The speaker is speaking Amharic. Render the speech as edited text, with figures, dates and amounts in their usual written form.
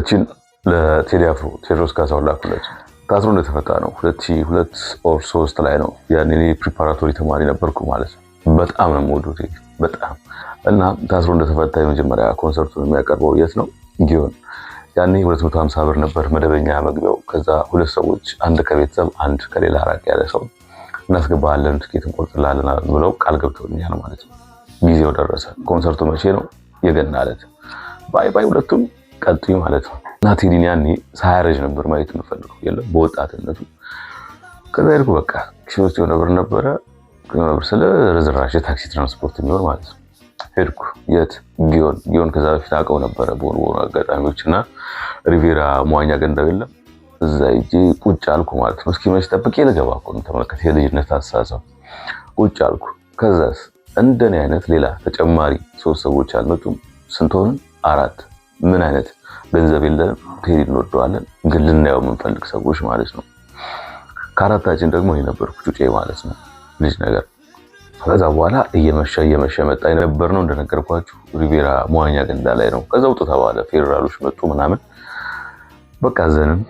እቺን ለቴዲ አፍሮ ቴዎድሮስ ካሳሁን ላኩለት። ታስሮ እንደተፈታ ነው 2002 or 3 ላይ ነው። ያኔ እኔ preparatory ተማሪ ነበርኩ ማለት ነው። በጣም ነው የምወደው ቴዲ በጣም። እና ታስሮ እንደተፈታ የመጀመሪያ ኮንሰርቱን የሚያቀርበው የት ነው? ጊዮን። ያኔ 250 ብር ነበር መደበኛ መግቢያው። ከዛ ሁለት ሰዎች፣ አንድ ከቤተሰብ አንድ ከሌላ ራቅ ያለ ሰው እናስገባለን፣ ትኬት እንቆርጥላለን ብለው ቃል ገብተውልኛል ማለት ነው። ጊዜው ደረሰ። ኮንሰርቱ መቼ ነው? የገና ዕለት። Bye bye ሁለቱም ቀጡኝ ማለት ነው። እና ቴዲን ያኔ ሳያረጅ ነበር ማየት የምፈልገው፣ የለም በወጣትነቱ። ከዛ ሄድኩ። በቃ ኪሴ ውስጥ የሆነ ብር ነበረ፣ የሆነ ብር ስለ ርዝራሽ የታክሲ ትራንስፖርት የሚሆን ማለት ነው። ሄድኩ። የት? ጊዮን። ጊዮን ከዛ በፊት አውቀው ነበረ በሆኑ በሆኑ አጋጣሚዎች። እና ሪቬራ መዋኛ ገንዳው የለም፣ እዛ ሂጄ ቁጭ አልኩ ማለት ነው። እስኪመሽ ጠብቄ ልገባ እኮ ነው። ተመልከት የልጅነት አስተሳሰብ። ቁጭ አልኩ። ከዛስ እንደኔ አይነት ሌላ ተጨማሪ ሶስት ሰዎች አልመጡም። ስንት ሆንን? አራት። ምን አይነት ገንዘብ የለንም፣ ቴዲ እንወደዋለን፣ ግን ልናየው የምንፈልግ ሰዎች ማለት ነው። ከአራታችን ደግሞ እኔ ነበርኩ ጩጬ ማለት ነው፣ ልጅ ነገር። ከዛ በኋላ እየመሸ እየመሸ መጣ። የነበር ነው እንደነገርኳችሁ ሪቬራ መዋኛ ገንዳ ላይ ነው። ከዛ ውጡ ተባለ፣ ፌዴራሎች መጡ ምናምን። በቃ ዘንም